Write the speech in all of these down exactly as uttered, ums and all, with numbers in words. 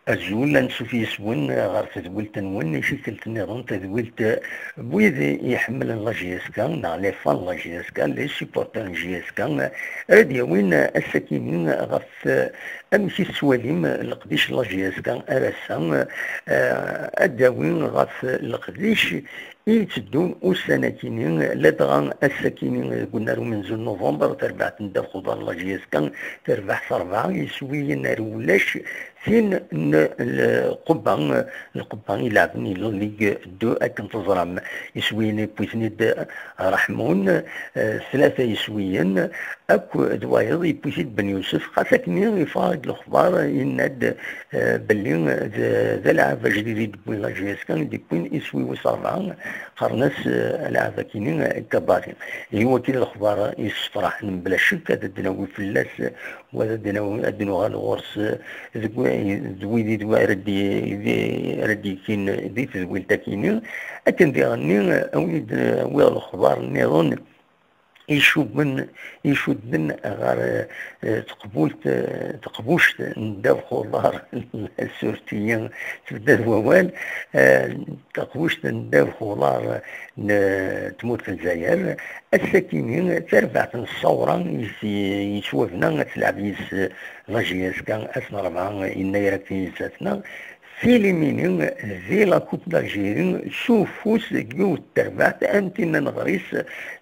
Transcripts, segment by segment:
Azul, ansuf yes-wen ɣer tedwilt-nwen, i tikkelt nniḍen, tadwilt n wid iḥemmlen la J S K, neɣ les fans n la J S K, les supporters n J S K. Ara d-yawin ass-akini ɣef, eh, amek i tettwalim leqdic n la J S K ar ass-a, eh, ad d-awi ɣef leqdic i itteddun ussan-akini, ladɣa ass-akini deg unnar umenzu n november, tarbaɛt n ddabex uḍar n la J S K terbeḥ s rebɛa yiswiyen ar ulac, tin n lqubba, lqubba ileɛben i la Ligue deux, akken teẓram. Iswiyen yewwi-ten-id Raḥmun, eh, tlata iswiyen, akk d wayeḍ yewwi-t-id Ben Yusef. Xas akken yeffeɣ-d lexbar, yenna-d, eh, belli d, d alɛab ajdid i d-wwin la J S K, i d-wwin iswi wis rebɛa, qqaren-as, eh, alɛab akini, eh, kabari. Ihi wagi d lexbar yessefraḥen, bla ccek ad d-nawi fell-as, wa ad d-nawi, ad d-nuɣal ɣur-s, eh, deg wa-, d wid i d-, ara d-, di-, ara d-yekin di tedwilt akini. Akken diɣenni, eh, awi-d, eh, awiɣ lexbar nniḍen icudden, icudden ɣer, eh, teqbult, eh, teqbuct n ddabex uḍar, suref-iyi, tebda d wawal, eh, taqbuct n ddabex uḍar n tmurt n Lezzayer. Ass-akini, tarbaɛt n ṣṣawra i s-, yettwabna ad telɛeb yis-s la J S K, ass n rebɛa, yennayer akken i d-zzat-neɣ. Tilimini di la Coupe d'Algérie s ufus n yiwet n terbaɛt, am tin n ɣer-is,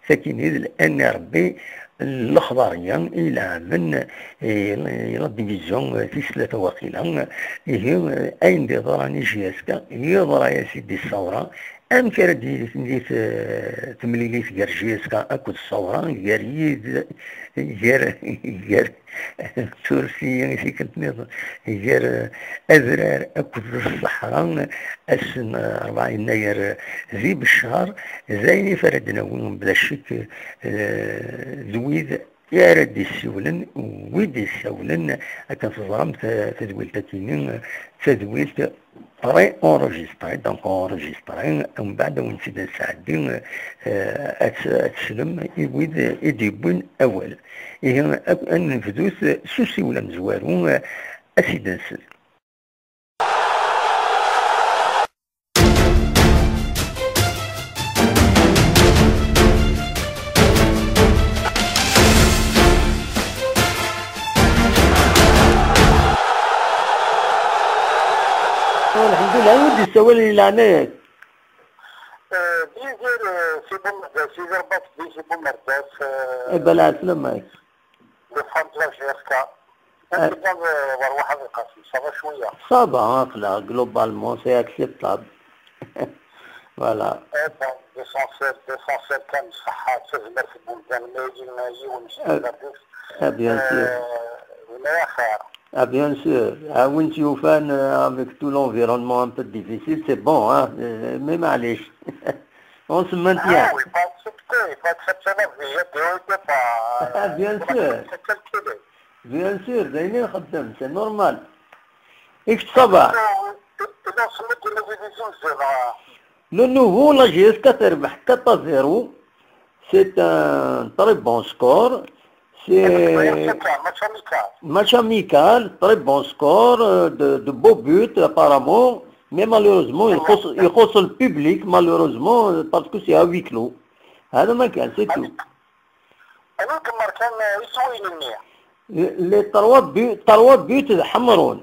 sakkin d N R B, lexbar-ya i ileɛben i, i la division tis tlata waqila. Ihi, ayen d-yeḍran i J S K, yeḍra-yas-id i ṣṣawra. Amek ara d-, d-, d-, temlilit gar J S K akked ṣṣawra, gar yid-, gar, gar Tursi i tikkelt nniḍen, gar, eh, adrar akked ṣṣeḥra, ass n rebɛa yennayer di Beccar, d ayen i ara d-nawi, bla ccek, eh, d wid i ara d-issiwlen, wid d-issawlen, akken teẓram, ta-, tadwilt-akini, d tadwilt préenregistrée, donc enregistrée, umbeɛd ad wen-tt-id-nesɛeddi, eh, ad t-, ad teslem i wid i d-yewwin awal. Ihi, ak-, ad nebdut s usiwel amezwaru, eh, ad t-id-nsel. Lḥemdulilah, anwa i d-yessawalen, di leɛnaya-k? Euh, d Yidir, euh, si Bumerdas, Yidir Basdi si Bumerdas, euh, eh ben, lɛeslama-k. Lefrant la J S K. Eh. Anda, euh, ɣer Waḥed Lqasim, ça va cwiya. Ça va, aql-aɣ, globalement, c'est acceptable. Voilà. Eh ben, l'essentiel, l'essentiel kan ṣṣeḥḥa, d tazmert n wemdan, ma yili yiwen s teberdit. Ah, bien sûr. Euh, d laxir. Ah, bien sûr. Ah, win t-yufan, euh, avec tout l'environnement un peu difficile, c'est bon, hein. Euh, mais maɛlic. On se maintient. Ah, il faut accepter, il faut accepter la vie, et puis au départ, ah, bien sûr. Faut accepter le calcul. Bien sûr, d ayen i nxeddem, c'est normal. I kečč, ça va? Le nouveau, la J S K terbeḥ quatre à zéro. C'est un très bon score. C'est match amical, très bon score, euh, de, de beaux buts apparemment. Mais malheureusement, il faut, il faut le public, malheureusement, euh, parce que c'est à huis clos. هذا ما كان، c'est tout. Anwa i yemmar kan, eh, iswiyen-nni? Les trois buts, trois buts d Ḥemrun.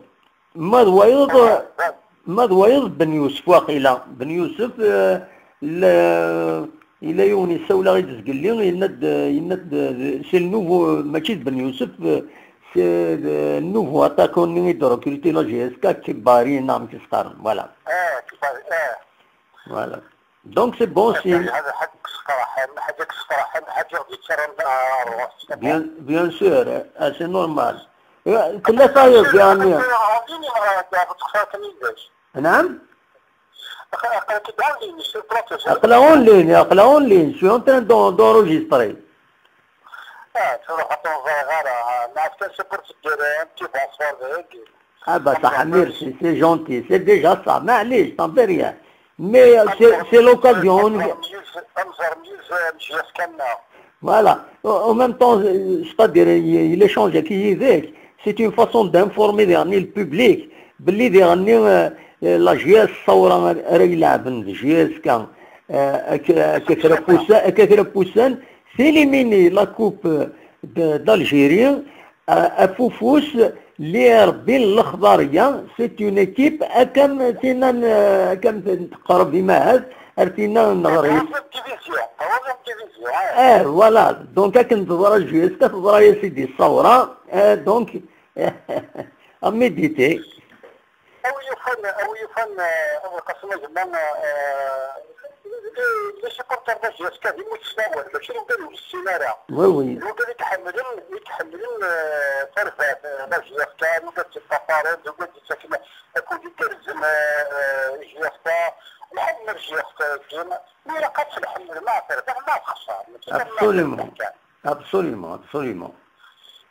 Ma d wayeḍ, ah, ma d wayeḍ Ben Yusef waqila. Ben Yusef, eh, le, yella yiwen yessawel-aɣ-id zgelli, yenna-d, yenna-d, eh, c'est le nouveau, mačči d Ben Yusef, eh, c'est le nouveau attaquant-nni i d-recruter la J S K, Kibari, neɣ amek i s-qqaren, voilà. Ah, Kibari, ah. Voilà. Donc c'est bon signe. Bien, bien sûr, euh, c'est normal. Euh, tella tayeḍ, yeɛni. نعم؟ Aql-aɣ en ligne, aql-aɣ en ligne, je suis en train d'en-, d'enregistrer. Ah, tura ḥaṭi ur ẓriɣ ara. Nɛefk-as akud tedder un petit bonsoir dagi. Ah, bah, ça, merci, c'est gentil, c'est déjà ça, معليش, ça ne fait rien. Mais, euh, c'est, c'est l'occasion. Voilà. En, en même temps, euh, c'est-à-dire, il, il échange avec Yidek, c'est une façon d'informer, يعني, le public. belli diɣenni, eh, eh, la J S Ṣawra ara ilɛben d J S K, eh, akka, akka kra n wussan, akka kra n wussan, tilimini la coupe de, d'Algérie, eh, af ufus, li Rebbi n lexḍer-ya, c'est une équipe, akka am tinna n, akka am teqreb imahat, ar tinna n ɣer-s. Troisième division, troisième division, ouais. Eh, voilà, donc akken teḍra J S K, teḍra-yas-id i Ṣawra, eh, donc, à méditer. Awi yufan, awi yufan, eh, Abu Lqasim a gma, eh, les, les supporters d J S K d imussnawen, mačči d wigad ur nessin ara. Oui, oui. D wigad i iḥemmlen, i iḥemmlen, eh, tarbaɛt, eh, d J S K, d wigad ttṭafaren, d wigad yettaken akud igerrzen, eh, eh, i J S K. Nḥemmel J S K dima. Mi ilaq ad tt-nḥemmel, ma terbeḥ, ma texṣer. Mačči d Absolument. Kan. Absolument, absolument.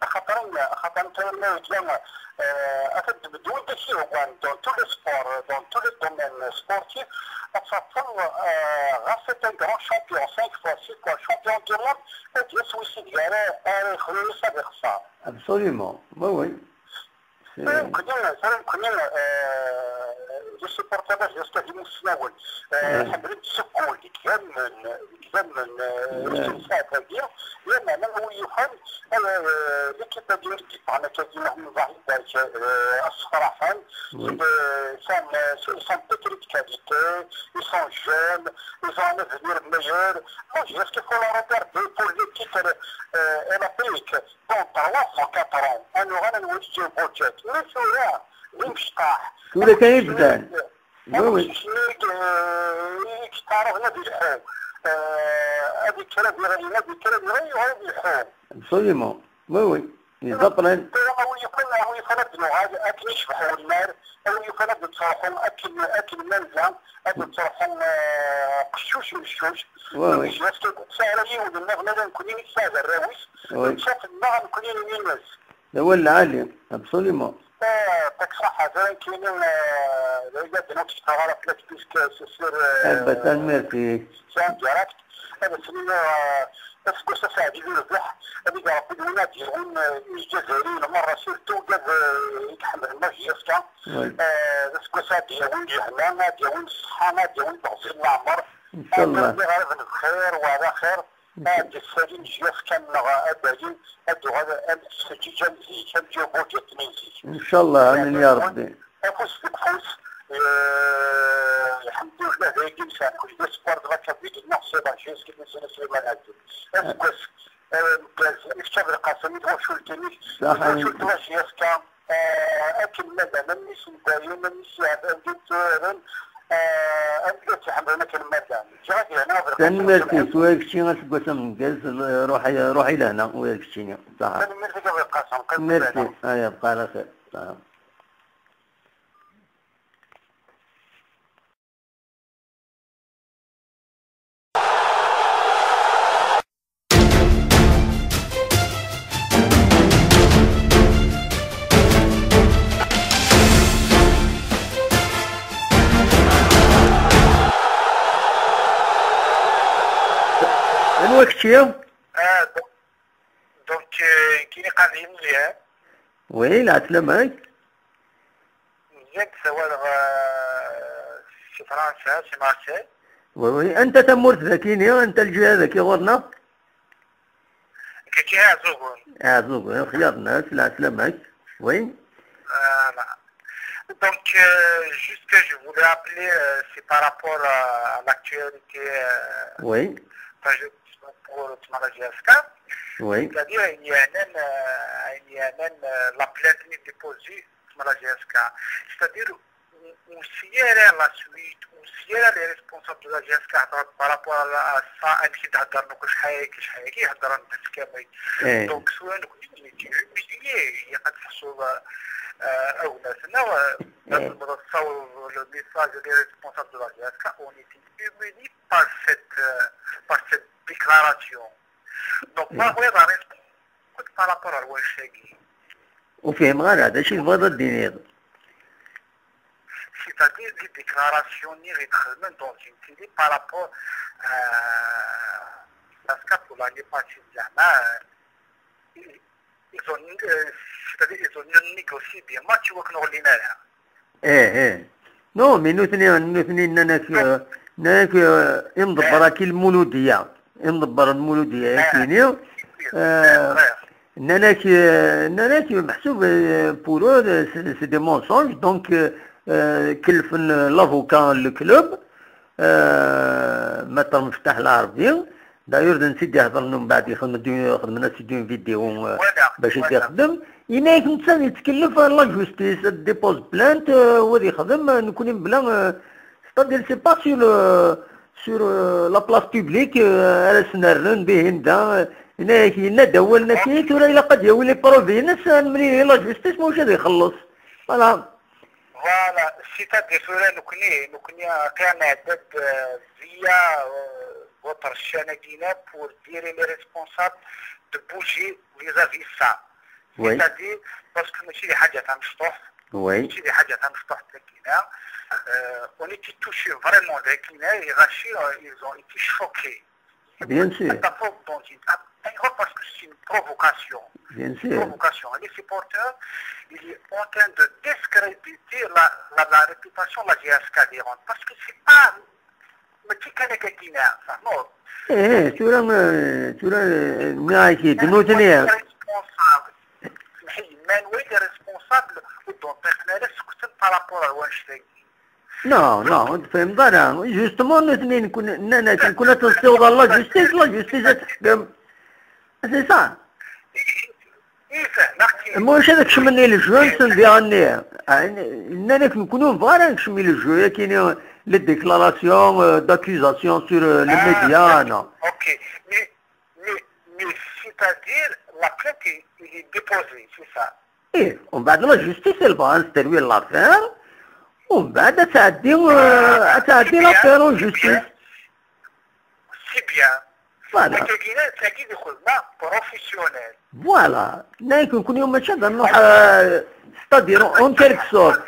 Axaṭer, axaṭer netta yerna yetla, eh, atan tbeddu anda k-ihwan dans tous les sports, dans tous les domaines sportifs, ad tafeḍ, eh, ɣas c'est un grand champion, cinq fois, six fois champion du monde, ad d-yas wis ideg ara, ara yexdem ad ixṣer. Absolument, oui, oui. Tura nekkni, tura nekkni, eh, les supporters jusqu'à d imussnawen. Eh, ḥemmlen ssukul, deg idammen, deg idammen, eh, n ssaɛat-agi, lameɛna wi yufan, eh, l'équipe-agi i d-yeffɣen akka-agi, Mehmed Ḍahir Berk, eh, Assefraḥen, eh, sont, eh, sont pétris de qualité, ils sont jeunes, ils ont un avenir meilleur. Moi, je reste pour la regarder, pour les titres, eh, et l'Afrique. Dans trois ans, quatre ans, ad nuɣal ad nwali Joe Budget. Mi tura, d imecṭaḥ. Tura kan i bdan. Oui, oui. Amcic-nni, eh, i yeqqaren ad ilḥu. Eh, ad yekker ad iɣli, ad yekker ad iɣli, yuɣal ad ilḥu. Absolument. Oui, oui. Yeẓẓa plan. Tura, a wi yufan, a wi yufan ad nuɣal akken yecbeḥ wennar, a wi yufan ad nettruḥu akken, akken ma nella, ad nettruḥu, eh, qeccuc meccuc. Oui, oui. Parce que ur nesɛi ara yiwen nniḍen, ala nekkni i nesɛa d arraw-is. Oui. Nettat-nneɣ nekkni n yimas. D awal lɛali, absolument. Eh, ṭak ṣaḥa, tura nekkini, eh, d ayla d-nutfeɣ ara fell-ak puisque c'est sûr, eh, eh, ben, tanemmirt-ik. C'est en direct. Ad as-nini, eh, aseggas aseɛdi d urbeḥ, ad ig Rebbi d win ad d-yawin, eh, Ijazayen merra, surtout wigad, eh, i iḥemmlen la J S K. Oui. Eh, d aseggas ad d-yawin lehna, ad d-yawin ṣṣeḥḥa, ad d-yawin teɣzi n leɛmer. Inchallah. Ad nerni ɣer ad nexir, wa d axir. Ad d-ssalin J S K-nneɣ abali, ad d-uɣal am tettfeǧǧiǧ am zik, am Joe Budget n zik. Inchallah, amin ya Rebbi. Afus deg ufus, eh, lḥemdullah, d ayagi nesɛa nekk d sport d la Kabylie, neɣ c'est la J S K, d Sliman Ɛazem. Aseggas, eh, ameggaz, i kečč a Belqasem, i twacult-inek, i twacult n la J S K. Eh, akken ma llan, am isendayen, am iseɛdayen, am ituraren, eh, am wid tt-iḥemmlen akken ma llan. Ǧǧiɣ-ak lehna, a Belqasem. Tanemmirt-ik, wa kečči aseggas ameggaz, ruḥ, ruḥ i lehna, wa keččini. Ṣaḥa. Tanemmirt-ik, a Belqasem, qqim di lehna. Merci, ay, yebqa ɛla xir. Ṣaḥa. Anwa kečči? Ah, donc, donc, euh, kini qal Meziane. Oui, lɛeslama-k. Meziane, ssawaleɣ, euh, si Fransa, si Marseille. Oui, oui. Anta tamurt dagini, anta lǧiha dagi ɣur-neɣ? Kečči Iɛeẓẓugen. Iɛeẓẓugen, xyar-nnes, lɛeslama-k. Oui. Voilà. Donc, euh, juste que je voulais appeler, euh, c'est par rapport à, à l'actualité, euh, Oui. Enfin, je, pour le Tmara J S K. Oui. C'est-à-dire, il y a un, euh, il y a un, euh, la plainte est déposée Tmara J S K. C'est-à-dire, ur nesɛi ara la suite, ur nesɛi ara les responsables de la J S K heddren par rapport à, à ça, amek i d-heddren akk acḥal-agi, acḥal-agi, heddren-d kamel. Eh. Donc, tura nekkni, on était humiliés, ilaq ad tḥessuḍ, euh, agmat-nneɣ, euh, Eh. Ad tessawḍeḍ le message des responsables de la J S K, on était humiliés par cette, euh, par cette déclaration. Donc, eh. Ma bɣiɣ ad par rapport à l'Ouachagi. Ur fhimeɣ ara, d acu i tebɣiḍ ad d-tiniḍ? C'est-à-dire, les déclarations-nni i d-xedmen dans une télé par rapport à, parce que pour l'année passée, zeɛma, euh, ils ont, euh, c'est-à-dire, ils ont négocié des matchs i wakken ur llin ara. Eh, eh. Non, mais nutni, nutni nnan-ak, euh, nnan-ak, euh, imḍebber-agi Lmuludya. Imḍebber Lmuludya, akini. Euh, nnan-ak, euh, nnan-ak, meḥsub, euh, pour eux, euh, c'est, c'est des mensonges. Donc, euh, euh, kellfen, euh, l'avocat n le club. Euh, Maître Meftaḥ Lɛerbi. D'ailleurs, d netta i d-ihedren, mbeɛd ixdem-, xedmen-as-id une vidéo, euh, bac i d-ixdem. Yenna-yak netta yettkellef ɣer la justice, ad d-dépose plainte, euh, u ad ixdem, euh, nekkni mebla, euh, c'est-à-dire, c'est pas sur le, sur, euh, la place publique, euh, ara sen-rren dihin da, euh, yenna-yak, yenna-d awal, naki, tura ilaq ad yawi les preuves-ines, ad nemlil la justice, ma ulac ad ixelleṣ. Voilà. Voilà, c'est-à-dire tura nekkni, nekkni aql-aɣ nɛedda-d, euh, via, euh, votre chaîne-agi pour dire les responsables de bouger vis-à-vis ça. Oui. C'est-à-dire, parce que mačči d lḥaǧa tamecṭuḥt, oui, mačči d lḥaǧa tamecṭuḥt dagi, euh, on était touchés vraiment dagi, et Rachid, euh, ils ont été choqués. Bien sûr. D'abord, dans une, parce que c'est une provocation. Bien sûr. Une provocation. Les supporters, il est en train de discréditer la, la, la réputation de la J S K d'Iran. Parce que c'est pas, mais qui connaît quelqu'un, ça, non. Eh, tura, eh, tura, eh, nniɣ-ak-id, nutni. Responsable. Manuel est responsable, donc, personnel, ce que c'est par rapport à Wanchleg. Non, non, ur tefhimeḍ ara. Justement, nutni, nekkni, nnan-ak, nekkni ad ten-nessiweḍ ɣer la justice, la justice ad teḥkem. C'est ça. Maca ad kecmen i lejeu-nsen diɣenni. Nnan-ak, nekkni ur nebɣi ara ad nekcem i lejeu-agi, les déclarations, euh, d'accusation sur, euh, les médias, non. Ok, mais, mais, mais c'est-à-dire, la plainte est, est déposée, c'est ça. Eh, umbeɛd la justice, elle va instruire l'affaire, umbeɛd ad tɛeddi, euh, ad tɛeddi l'affaire en justice. C'est bien. Voilà. Tagi d lxedma professionnelle. Voilà. Nnan-ak nekkni mačči ad nruḥ, euh, c'est-à-dire, en quelque sorte.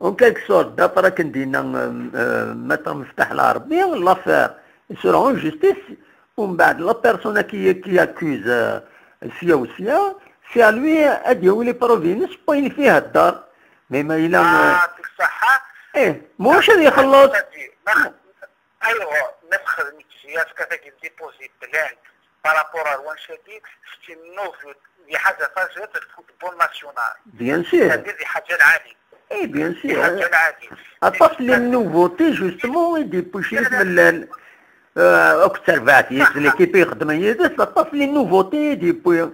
En quelque sorte, d'après akken d-yenna, euh, euh, Maître Meftaḥ Lɛerbi, l'affaire sera en justice, umbeɛd la personne qui, qui accuse, euh, sya u sya, c'est à lui ad yawi les preuves-ines, wayen i ihedder. Mais ma yella, euh, ah, d ṣṣeḥḥa. Eh, mulac ad ixelleṣ. Alors, ma txedmeḍ J S K tagi déposer plainte par rapport à Wanchadi, c'est une nouveauté, d lḥaǧa tajdidt deg le football national. Bien sûr. Tagi d lḥaǧa lɛali. Eh, bien sûr. D lḥaǧa lɛali. Aṭas n les nouveautés, justement, i d-yewwi Crif Mellal, euh, akked terbaɛt yis l'équipe i ixeddmen yid-s, aṭas n les nouveautés i d-yewwi.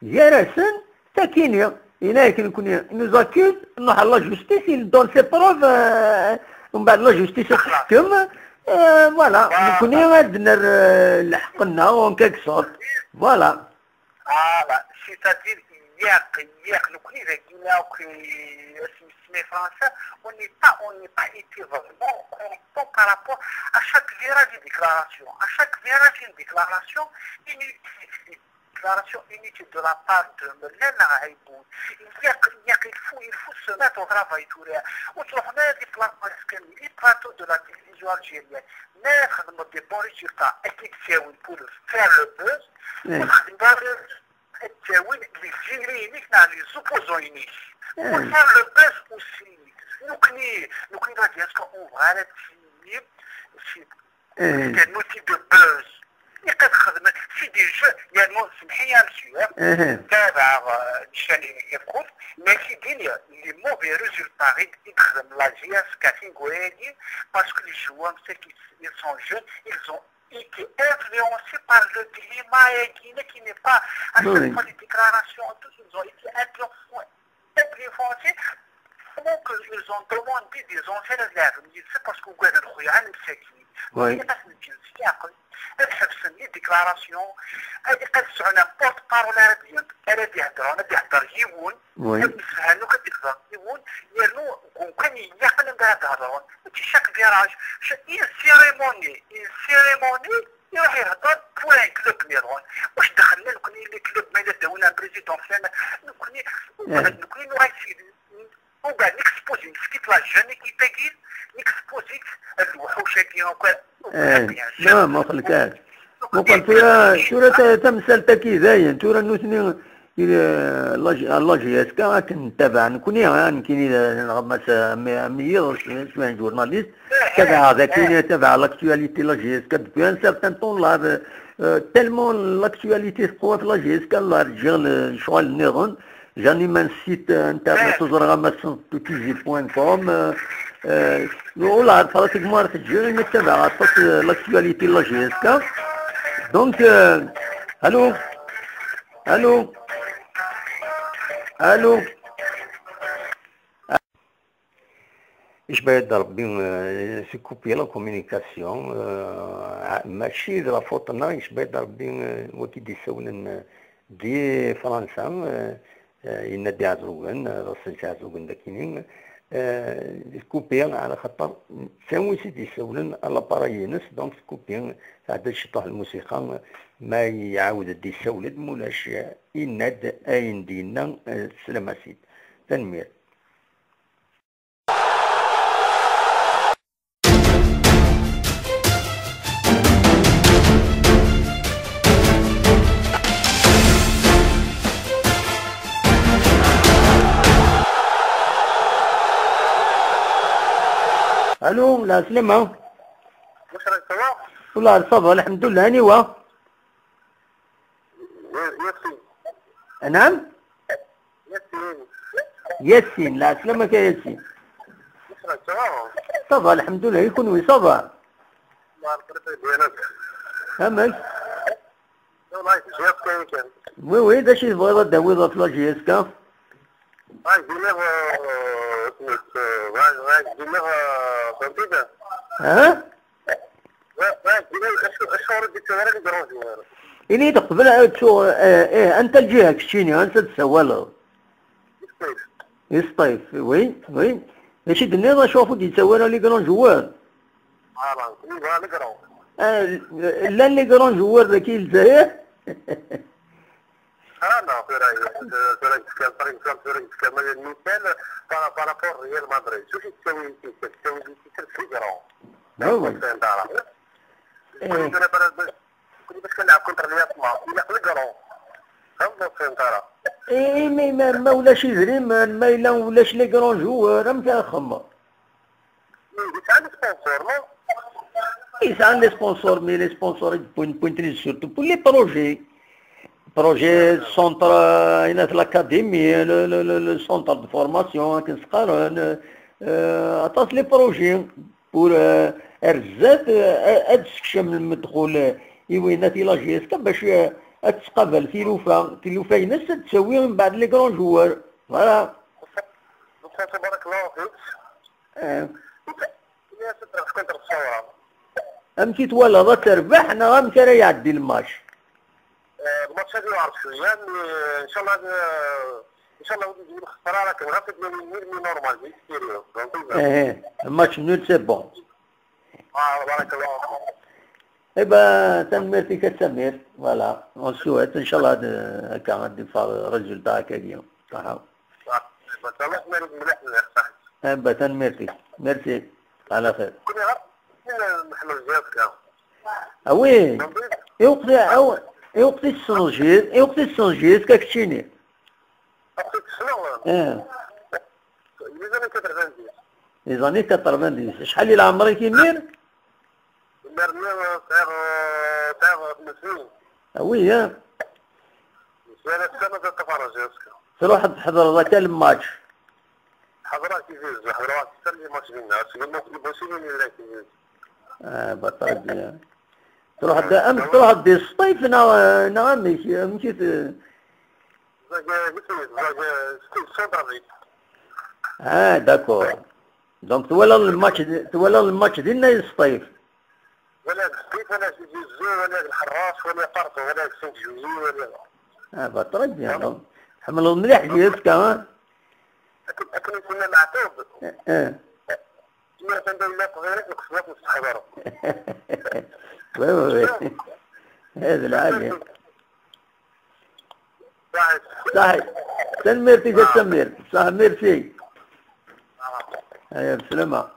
Gar-asen, Sakini, yenna-ak nekkni, nous accuse, nruḥ ɣer la justice, il donne ses preuves, euh, umbeɛd la justice ad teḥkem, euh, voilà, nekkni ad nerr, euh, lḥeqq-nneɣ, en quelque sorte. Voilà. Voilà, c'est-à-dire, yak, yak, nekkni dagi akk, euh, asmi s Fransa, on n'est pas, on n'est pas été vraiment content par rapport à chaque virage de déclaration. À chaque virage, une déclaration inutile. Déclaration inutile de la part de Mellal Raïboun. Il y a, il y a, il faut, il faut se mettre au travail, tura. On trouve des plateaux, les plateaux de la télévision algérienne. Mais des bons résultats. Et qui c'est, oui, pour faire le buzz. Oui. Pour faire les opposants, pour faire le buzz aussi. Donc, nous, nous, nous, nous, nous, nous, nous, nous, nous, nous, c'est un outil de buzz. Ilaq ad xedmen, c'est des jeux, yernu semmeḥ-iyi a monsieur, tabaɣ, euh, nican yakul, mais c'est des, les mauvais résultats i, i texdem la J S K tinguya-agi, parce que les joueurs, c'est qu'ils, ils sont jeunes, ils ont été influencés par le climat-agi, qui n'est pas, à chaque fois, les déclarations, tout, ils ont été influencés. Influencés, donc, ils ont demandé des anciens ad lɛeben yid-sen parce que ugaden xuyaɛen msakit. Oui. Ad ḥebsen les déclarations, ad, ad sɛun un porte-parole ara d-, ara d-iheddren, ad ihedder yiwen, oui, ad msefhamen akk ad ihedder yiwen, yernu deg umkan ilaqen anda ara d-hedren. Mačči chaque virage, une cérémonie, une cérémonie, iruḥ ihedder pour un club niḍen. Wac dxelna nekkni les clubs ma yella d-awin un président flan, nekkni, eh, nekkni nuɣal si, ugar nexposi meskit la jeune équipe-agi, nexposi lewḥuc-agi akk. Eh, non, ma xelkac. Muqel tura, tura ta-, tamsalt-agi dayen, tura nutni, Puis, euh, la, la J S K, akken ntabaɛ nekni, hein, nekkini d, neɣ mass, euh, mi, mi yiḍ, je suis un journaliste, tabaɛeɣ daki, tabaɛeɣ l'actualité la J S K depuis un certain temps là, euh, euh, tellement l'actualité teqwa f la J S K, la ǧǧiɣ le, lecɣal nniḍen, j'anime un site, euh, internet, ur ẓriɣ ama tessneḍ, T T G point com, euh, euh, ula pratiquement ar teǧǧiɣ, imi ttabaɛeɣ aṭas, euh, l'actualité la J S K. Donc, euh, allô? Allô? Allô? Icba-d Rebbi, euh, c'est coupé la communication, euh, mačči d la faute-nneɣ, icba-d Rebbi, euh, wagi d-isawlen, euh, di Fransa, euh, euh, yenna-d Iɛeẓẓugen, euh, ɣas Iɛeẓẓugen d akini, euh, coupé, ɛla xaṭer d tin i d-isawlen à l'appareil-ines, donc coupé, tɛedda ciṭuḥ lmusiqa, ma iɛawed-d isawel-d, mulac, yenna-d ayen d-yenna, eh, s lamasit. Tanemmirt. Allô, la Slema. Wala, ça va, الحمد لله, aniwa? Yasin. Naɛam? Yasin. Yasin, la Slema ka Yasin. Ça va? Ça va, الحمد لله, i kunwi, ça va? Amek? Oui, oui, d acu i tebɣiḍ ad d-tawiḍ ɣef la J S K? Bɣiɣ ad d-iniɣ, euh, isem-is, euh, bɣiɣ, bɣiɣ ad d-iniɣ, euh, fhemtiḍ? Ha? Bɣiɣ, bɣiɣ ad d-iniɣ acu, acuɣer ur d-yettawi ara les grands joueurs. Ini-d qbel, eh, ttuɣ, eh, eh, anta lǧiha keččini, ansa d-tessawaleḍ? Isṭif. Isṭif, oui, oui. D acu i d-tenniḍ, acuɣef ur d-yettawi ara les grands joueurs? Voilà, les grands. Eh, llan les grands joueurs daki i Lezzayer? Ah non, tura, tura, tura, par exemple, tura, tura, ma lmutal, par, par rapport Real Madrid, شوف يساوي، يساوي، يساوي les grands. Ah oui. Tura, tura, كل باش كنلعب contre الياطما، il y a les grands. فهمت؟ فهمت؟ Eh, mais ma, ma ulac idrimen, ma yella ulac les grands joueurs, amek ara xemmeɣ? Yesɛa les sponsors, non? Yesɛa les sponsors, mais les sponsors, point, point, surtout pour les projets. Projet centre, euh, l'académie, le, le, le, le centre de formation, akken s-qqaren, euh, aṭas les projets pour, euh, ar zdat, euh, ad sekcem lmedxul, euh, i winna di la J S K bac, euh, ad tqabel tilufa, tilufa-ines ad tawi mbeɛd les grands joueurs. Voilà. Donc, ça, c'est بارك الله فيك. Eh. Amek i twalaḍ, ad terbeḥ neɣ amek ara iɛeddi lmatch? Eh, lmatch ad yuɛer cwiya, mais, eh, inchallah, eh, inchallah ur d-nxesser ara, akken ɣas ad d-nawi nil mi normal, mi sérieux. Donc, eh, lmatch nul, c'est bon. Ah, barakallahu fiik. Eh ben, tanemmirt-ik a Samir. Voilà, on souhaite, inchallah, ad, akka, ad d-iffeɣ résultat akkagi. Ṣaḥa. Ah, eh ben, Allah ibarik mliḥ, mliḥ, ṣaḥit. Eh ben, tanemmirt-ik. Merci. Ɛla xir. Kuni ɣer, kuni nḥemmel J S K. Ah oui. Donc, i weqt, ah oui. I weqt i tessneḍ J S K, i weqt i tessneḍ J S K keččini? Aql-ik tessneḍ? Eh. Les années quatre-vingt-dix. Les années quatre-vingt-dix. Acḥal i leɛmer-ik imir? Imir-nni, eh, sɛiɣ, eh, sɛiɣ xemsa snin. Ah oui, hein? Sɛiɣ kan ad ṭṭafar J S K. Tṛuḥ ad tḥedreḍ akka lmatch? Ḥeḍreɣ Tizi Uzzu, ḥeḍreɣ aksar n lmatch dinna, seg lmatch n Bucini nella Tizi Uzzu. Ah, bah, très bien. Tṛuḥ-d, amek tṛuḥ-d di Sṭif neɣ, neɣ amek, amek i t-, Zag, eh, isem-is, zag, eh, Sṭif, Centre Ville. Ah, d'accord. Donc, twalaḍ lmatch di, twalaḍ lmatch dinna i Sṭif? Wala Sṭif, wala Tizi Uzzu, wala Lḥerrac, wala partout, wala Saint-Juillet, wala. Ah, bah, très bien, donc. Tḥemmleḍ mliḥ J S K, hein? Akken, akken i s-yenna Meɛtub. Eh, eh. Tura anda yella Lqbayel, neqsed ad nesteḥḍer. Oui, oui, oui. هذا العالي. صحيح. صحيح. Tanemmirt-ik a Samir. صح, merci. Aya, bslama.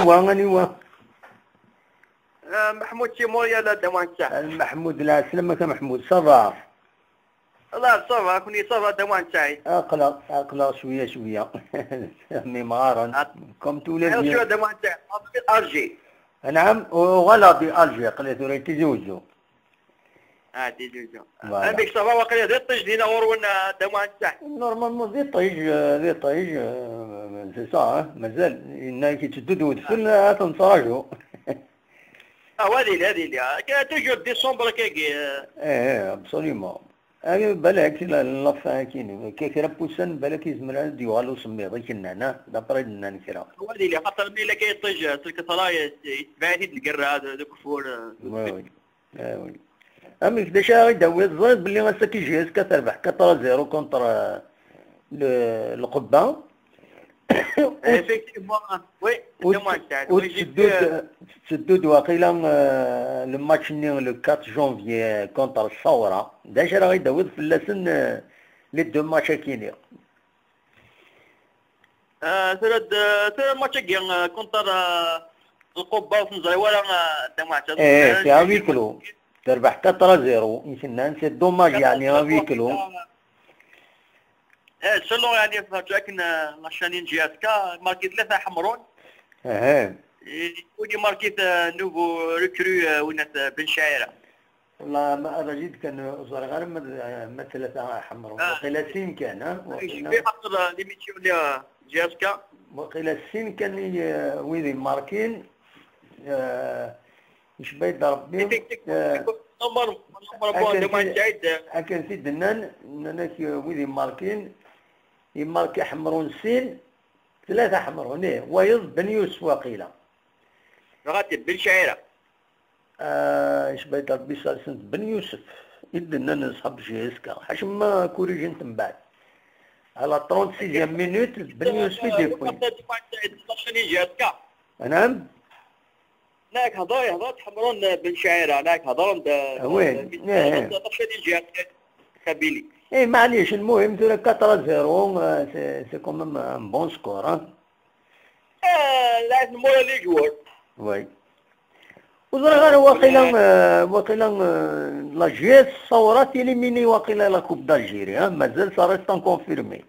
Wa, aniwa? Ah, Mahmoud Timour, ya la Dawan Saïd. Mahmoud, la slamaka Mahmoud, ça va? Allah, ça va, كوني ça va Dawan Saïd. Aql-aɣ, aql-aɣ cwiya, cwiya. Mi mɣaren, comme tous les vieux. شوية Dawan Saïd, Alger. نعم، voilà, di Alger, qlay tura Tizi Uzzu. Ah, Tizi Uzzu. Voilà. Amek ça va, waqila d iṭij dinna ɣur-wen, ah, Dawan Saïd? Normalement, d iṭij, euh, d iṭij, euh, c'est ça, hein, mazal. Yenna-k yetteddu-d udfel, ad t-nettraǧu. Ah, wa ad yili, ad yili. Akka, toujours décembre, akka, euh. Eh, eh, absolument. Ah, balak, la, la fin, kini, akka kra n wussan, balak yezmer ad d-yuɣal usemmiḍ, i k-nnan, ah, d'après d-nnan kra. Wa ad yili, xaṭer mi la akka iṭij, s lkeṭra, yetbeɛ-it-id lgerra, d, d ugeffur, euh, d ugeffur. Oui, oui. Ah, oui. Amek, d acu ara yi-d-tawiḍ? Ẓriɣ belli ass-agi J S K terbeḥ quatre à zéro contre, euh, le, Lqubba. Effectivement, oui, c'est moi, Saïd. Oui, j'ai vu, euh, tetteddu-d, tetteddu-d waqila, euh, le match-nni le quatre janvier contre Ṣṣawra. D acu ara yi-d-tawiḍ fell-asen, euh, les deux matchs-agi-nni? Ah, tura d-, tura match-agi, ah, contre, ah, Lqubba ur t-neẓri wara, ah, Dda Muḥ. Eh, c'est à huis clos. Terbeḥ quatre à zéro. I k-nnan, c'est dommage, yeɛni, à huis clos. Eh, selon, yeɛni, akken, ah, la chaîne N G S K, marki tlata ḥemrun. Eh. Eh, win i marki, ah, nouveau recrue, ah, winna, ah, Ben Chaira. Wallah, ma, ad ajid kan ur ẓriɣ ara ma d, ma tlata ḥemrun. Ah. Waqila sin kan, ha? Waqila. Xaṭer, ah, l'émission-nni, ah, J S K. Waqila sin kan i, eh, wid imarkin, eh, icba-yi-d Rebbi. Effectivement, eh, normal, normal, akken bon, ti-, akken t-id-nnan, nnan-ak, eh, wid imarkin, imarki ḥemrun sin, tlata ḥemrun, ih, wayeḍ Ben Yusef waqila. Dɣa Ben Chaira. Ah, icba-yi-d Rebbi, sers-d Ben Yusef, i d-nnan ṣḥab J S K. Ḥaca ma kurijint mbeɛd. À la trente-sixième minute, Ben Yusef i d-yewwin. Anɛam? Nek hedṛen, hedṛen-d ḥemrun Ben Chaira, nek hedṛen-d, ah, oui, eh, la chaîne J S K Kabylie. Eh, maɛlic, lmuhim tura quatre à zéro, euh, c'est, c'est quand même un bon score, hein. Ah, lɛib n moral les joueurs. Oui. Ur ẓriɣ ara waqila, euh, waqila, euh, la J S Ṣṣawra télémini waqila la Coupe d'Algérie, hein, mazal ça reste inconfirmé.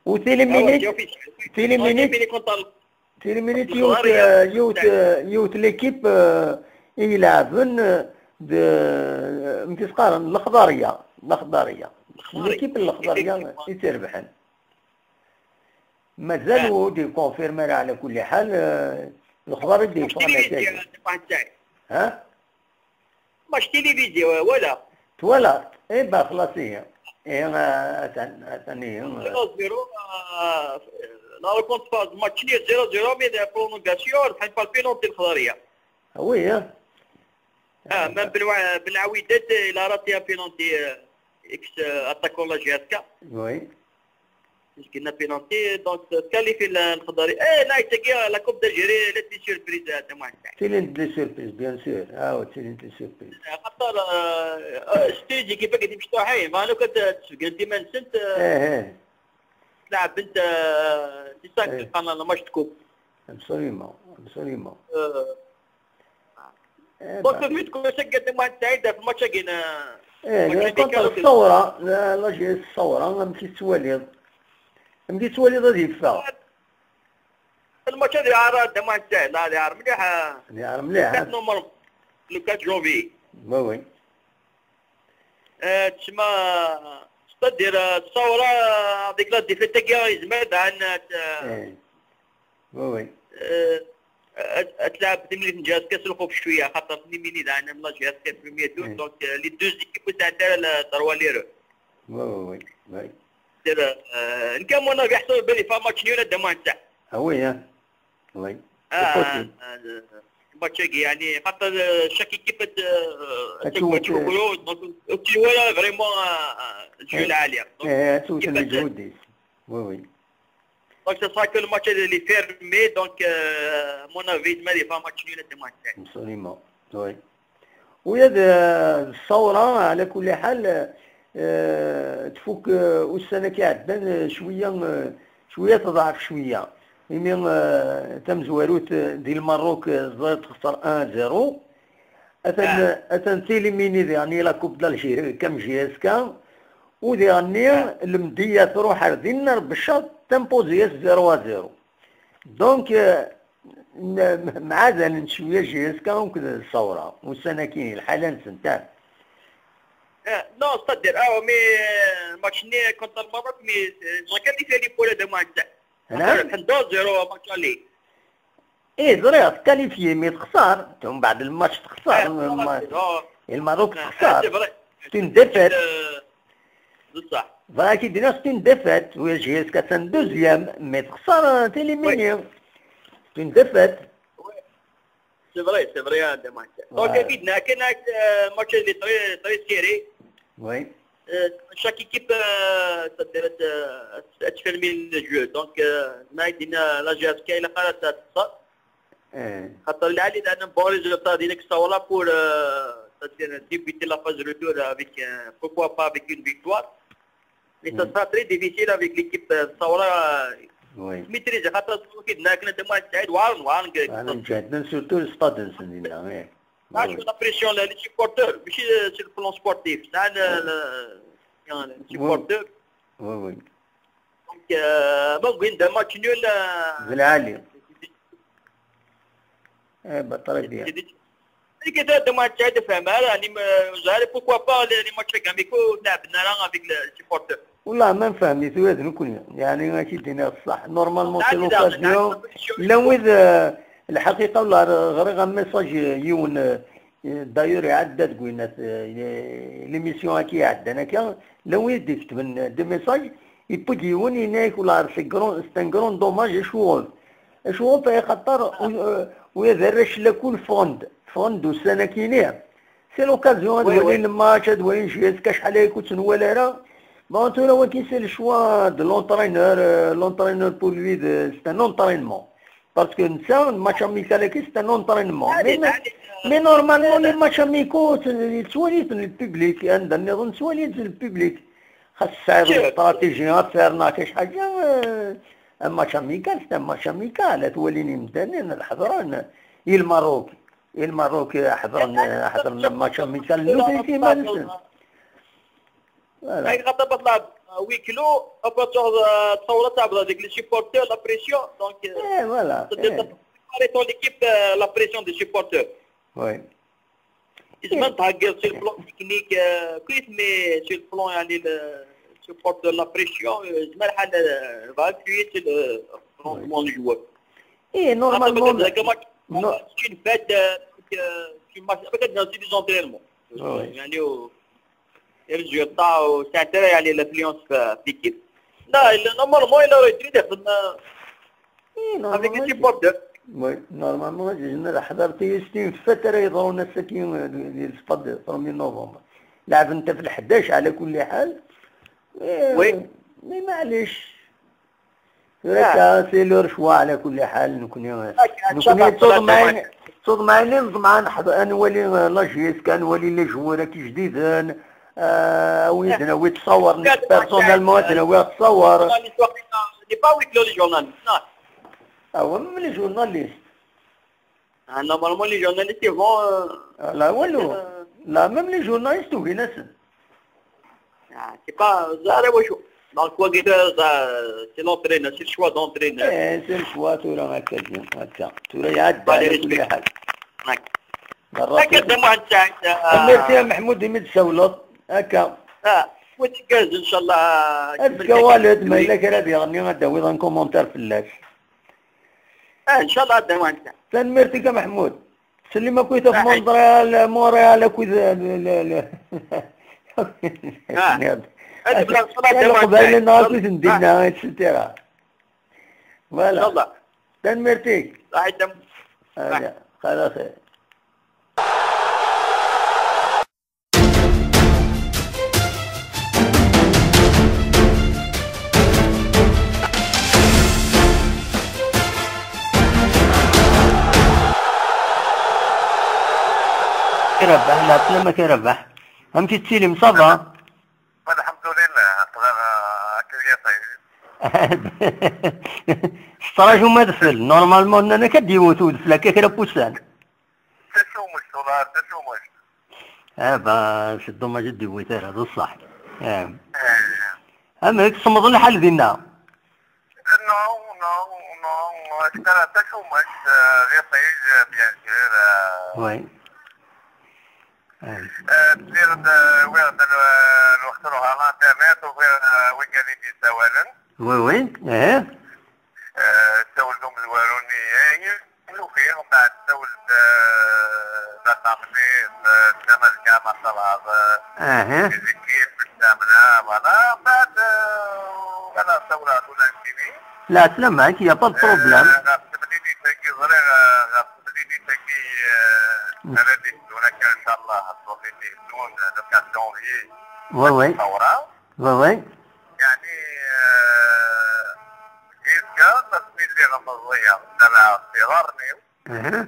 U télémini, ah, ouais, c'est officiel. Télémini, télémini contre télémini yiwet, euh, yiwet, euh, yiwet l'équipe, euh, i ileɛben, euh, d, euh, amek i s-qqaren, Lexḍariya, Lexḍariya. L'équipe n Lexḍariya i tt-irebḥen. Mazal ur d-ikonfirm ara, ɛla kulli ḥal, eh, lexbar i d-yeffɣen akka. Ha? Match télévisé, wala. Twalaḍ? Eh ben, xlas ihi. Ihi, eh, atan, atan ihi, eh. Zéro zéro, eh, la rencontre phase match nul zéro zéro, mais la prolongation, rebḥen par penalty Lexḍariya. Ah oui, hein? Ah, même Ben Wa-, Ben Awidat, il a raté un penalty, euh, ex, euh, attaquant la J S K. Oui. Parce qu'il a penalty, donc, euh, qualifié la, Lexḍariya. Eh, là, c'est que la Coupe d'Algérie, elle est une surprise, euh, de moi. C'est l'une des surprises, bien sûr. Ah, oui, c'est l'une des surprises. Euh, xaṭer, euh, euh, stage qui fait que tu peux, hey, mais alors que tu, tu gagnes, tu mènes, euh, eh, eh. تلعب انت، آه، c'est ça, إيه. قلنا match de coupe. Absolument, absolument. آه. إيه، donc, بعد. Vu que c'est que moi, c'est le match qui est, إيه، match كونتر الثورة، لا، لا، جي الثورة، ما مشيت توالي. ما مشيت توالي غادي يدفع. الماتش هذا يعرف، هذا ما نساه، لا، هذا يعرف مليح. يعرف مليح، ها؟ نومبر، le quatre janvier. Oui, oui. آه، تسمى، c'est-à-dire، آه، الثورة، هذيك la défaite تاعي زعما عن، آه، إيه. Oui, oui. آه، آه، تلعب ثمانية جهاز كاس الخوف شوية، خاطر ثمانية عندنا la J S K premier tour، إيه. Donc، آه، les deux équipes تاع تاع la droit l'erreur. Oui, oui, oui, oui. C'est-à-dire، آه، نكمل أنا بيحصل بالي في match nul هذا ما نتاع. Ah oui, hein. Oui. آه، c'est possible. آه، الماتش هاكي يعني، خاطر، آه، chaque équipe ت-، آه، تشوف، تشوف، تشوف، donc، tu vois là vraiment، آه، آه، الجو العالية. Donc، إيه، تشوف كيفاش المجهود. Oui, oui. Donc, ce sera que le match, il est fermé. Donc, euh, mon avis, ما دي فا match nul هذا ما نتاع. Absolument. Oui. ويا ذا الثورة على كل حال، آه، تفوك، آه، والسنة كي عدنا، آه، شوية، آه، شوية تضعف شوية. Imi, eh, tamezwarut, eh, di Lmerruk, eh, ẓriɣ texser un zéro. Atan, atan téléminée diɣen la Coupe d'Algérie, comme J S K. U diɣen-nni, Lemdeyya truḥ ar dinna, Rebecca, timpozi-as zéro à zéro. Donc, eh, n-, mɛadalen cwiya J S K akked Ṣṣawra. Ussan-agi, lḥala-nsent, ah. Eh, non, c'est-à-dire, ah, mais, euh, match-nni contre le Maroc, mais, euh, ils ont qualifié les poules de match. Naɛam. Rebḥen deux zéro match aller. Eh, ẓriɣ, tqualifié, mais texser. Mbeɛd lmatch texser. Eh, Lma-, oh. Lmerruk, eh, texser. Eh, c'est vrai. C'est une défaite. Euh, c'est ça. Voilà, qui dit, c'est une défaite. Oui, J S K, c'est un deuxième, mais texser, euh, t'es éliminé. Oui. C'est une défaite. Oui. C'est vrai, c'est vrai, hein, dommage. Donc, ouais. Évidemment, كاين، آه، match اللي très, très serré. Oui. آه، chaque équipe، آه، تدير، آه، تفرمي le jeu. Donc، آه، ما يدينا la J S K إلا قالت تتصل. إيه. خاطر العالي لأن bon résultat ديالك صورة pour، آه، تدير débuter la phase retour avec، آه، pourquoi pas avec une victoire. Mais ça sera très difficile avec l'équipe، آه، صورة. Oui. Maîtriser خاطر كي دنا كنا تما تسعيد وعارن، وعارن كي أنا مجهدنا surtout السطاد نسن دينا، إيه. Parce que la pression, les supporters, ماشي sur le plan sportif, c'est le, le, les supporters. Oui, oui. Donc, euh, bon, وين دار match nul, euh, بالعالي. إيه، bah, très bien. كي دار match هذا فهم، يعني، ما، زعما، pourquoi pas les, les matchs amicaux، لعبنا راه avec les supporters. والله ما نفهم، يتوازن كل، يعني، ماشي دينا الصح. Normalement, c'est l'occasion. لا، ويد، آه، الحقيقة، والله، ر-، غريغ un message، يون، آه، d'ailleurs، يعدى تقولنا، آه، l'émission هاكي يعدى، أنا كان، لا ويد يكتب des messages، يبدي يون يناك، والله، c'est grand، c'est un grand dommage، شغل. شغل في خطر، آه، ويا ذا الرش لكل فوند، فوند والسنة كينيا. C'est l'occasion، هاد ولين الماتش، هاد ولين J S K شحال هاي كنت نوال راه. Bon، انتو راه ولكن c'est le choix de l'entraîneur، euh, l'entraîneur pour lui، de، c'est un entraînement. Parce que نسا match amical هاكي c'est un entraînement. Mais, mais normalement les matchs amicaux ت-، يتسواليت الببليك، عند النظام تسواليت الببليك. خاص تسعيد الاستراتيجي، غير تسعيرنا كاش حاجة، آه، un match amical، c'est un match amical، توليني مدانين الحضران، إي الماروك، إي الماروك حضرنا، حضرنا match amical، نو تيتي ما نسن. Voilà. هاي خاطر بطلع وي كلو، ابا تصور تاع هذيك les supporters، la pression، donc، آه، إيه، voilà، إيه. Préparer ton équipe، آه، la pression des supporters. Oui. يزمر تهجر sur le plan technique، آه، كويس، mais sur le plan، يعني، le support de la pression، آه، يزمر حال، آه، évacuer sur le rendement du joueur. إيه، normalement. C'est une fête، آه، donc، آه، c'est une match، أبدا، c'est des entraînements. Oui. يعني، و-، les résultats، و-، c'est intérêt، يعني، l'influence في، في l'équipe. لا، il-، normalement، il aurait dû يخدم، آه، إيه، avec les supporters. Oui، normalement، جينا حضرتي ستين في فترة يضرون السكين ديال السباد premier novembre. لعب انت في الحداش على كل حال. إيه، oui. Mais معليش. هكا، c'est leur choix على كل حال. نكوني، نكوني تصوت معايا، تصوت معايا، نضمع نحضر، نولي la J S K، نولي les joueurs كي جديدين. آه، ويدنا، ويد تصور، personnellement، أنا ويد تصور. Journaliste، واقيلا، n'est pas huis clos les journalistes، non. Ah ouais, même les journalistes. Ah, normalement, les journalistes, ils vont, euh, ah, là, ouais, euh, là, même les journalistes, oui, là, c'est, ah, c'est pas, ça, là, ouais, je-, donc, quoi, c'est, euh, c'est l'entraîneur, c'est le choix d'entraîneur. Eh, c'est le choix، tura هكا، هكا. tura يعدى على كل حال. هكا. هكا دابا أنت، أنت، آه. Merci يا محمود، إمي تسولط. هكا. آه، وتجهز إن شاء الله. أذكى والد، ما إلا كان هذا يغني، غدا ويضا commentaire في اللاش. آه، إن شاء الله هذا هو أنت. تنميرتك يا محمود. سلم كويتا في مونتريال، مونريال، كويتا، لا، لا، لا. آه. هذا بلا صلاة، هذا هو أنت. قبيل النهار كويتا نديرنا، et cetera. Voilà. إن شاء الله. تنميرتك. راح يتم. هذا، خلاص. كيربح، لا، لا، ما كيربح. فهمتي، تسيلم، صافا؟ الحمد لله، طلع، آه، كيف يا طيب؟ Tettṛaǧum adfel. Normalement, nnan-ak ad d-iwet udfel akka kra n wussan. Tasumeǧt, ular tasumeǧt. Ah, bah, c'est dommage, ur d-iwit ara, d ṣṣeḥ. Ah. Eh. Amek, semmeḍ lḥal dinna? Non, non, non, akter tasumeǧt, eh, d iṭij, eh, bien sûr, eh. Oui. Eh. Eh, lliɣ-d, eh, wwiɣ-d l-, lweqt ruḥeɣ l'internet, ufiɣ, eh, wigad i d-yessawalen. Oui, oui, eh. Eh, ssawel d umezwaru-nni, eh, nufi, mbeɛd ssawel d, eh, d aṭamni, d, d tamazga, ma ṭṭalaɣ, eh, aha, musique, d tamna, voilà, mbeɛd, eh, voilà, ssawleɣ d ula d nekkini. La, sslam-ak, y a pas de problème. Eh, ɣef temlilit-agi, ẓriɣ, eh, ɣef temlilit-agi, eh, mm, ara d-iddun akka, inchallah, ṭṭbib i iddun, eh, le quatre janvier. Oui, oui. Ṭawra. Oui, oui. Yeɛni, eh, yezga asmi lliɣ meẓẓiyeɣ, ttalaɣ s iḍarren-iw. Mhm.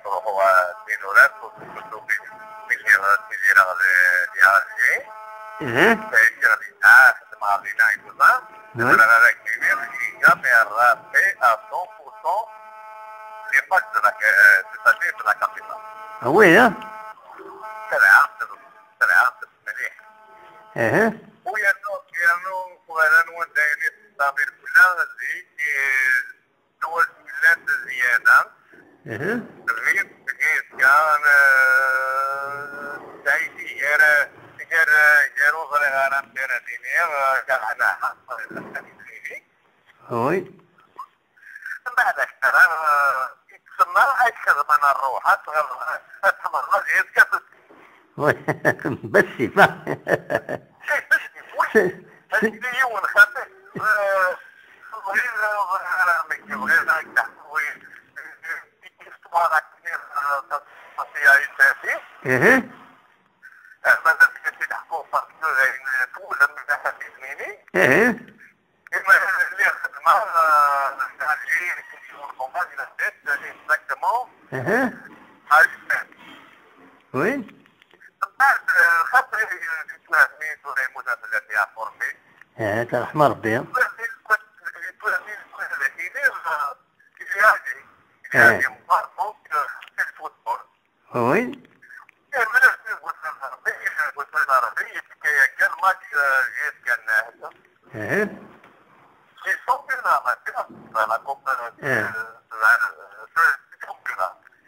Ruḥeɣ, eh, d inurar, ur tewwet ur tewwit. Mi lliɣ ttidireɣ di, di Alger. Mhm. Ɛiceɣ dinna, xeddmeɣ dinna et tout ça. Oui. Zemreɣ ara k-iniɣ, j'ai jamais rappé à cent pour cent les pages de la, euh, c'est-à-dire de la capitale. Ah oui, hein? Ttalaɣ-tt, ttalaɣ-tt. Mliḥ. Aha. U yernu, yernu uɣalan wanda yili ttamiṛ kula zik, eh, ttwazwilant zzyada. Aha. Ɣir, ɣir kan, eh, sɛid gar, gar, gar ur ẓriɣ ara amek ara d-iniɣ, eh, gar anaha. Oui. Mbeɛd akter, eh, yettsemma ad xedmen rruḥ, ad tɣer-, ad txedmeḍ ma d yezga. Bas sif, ah. Ad yili yiwen xaṭi, eh, bɣiɣ, bɣiɣ ara nekk, bɣiɣ ad k-d-ḥkuɣ, eh, histoire akken, eh, تصفية يسافي. Mhm. Eh, mazal ad k-id-ḥkuɣ parce que d ayen tewlem, d aḥad yezmini. Mhm. Ima lliɣ xedmeɣ, euh, Alger, c'est sur le moment, il a fait exactement. Mhm. Oui. Mbeɛd, euh, xaṭi, euh, di tmehmi tura yemmut fell-as yeɛfur-nni. Eh, teṛḥem Ṛebbi. Tura di lkut, tura di lkut d akini, euh, il y a des, il y a des morts, donc, euh, c'est le football. Oui. Eh. Eh.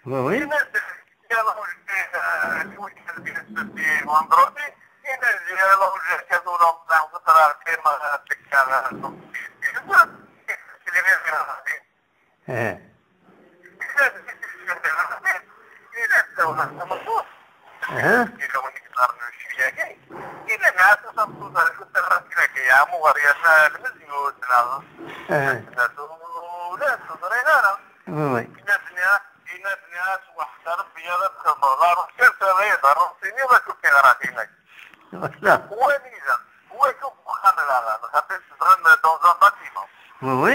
Oui, oui. Eh. Eh. Eh. Oui, oui. Voilà. Oui, oui.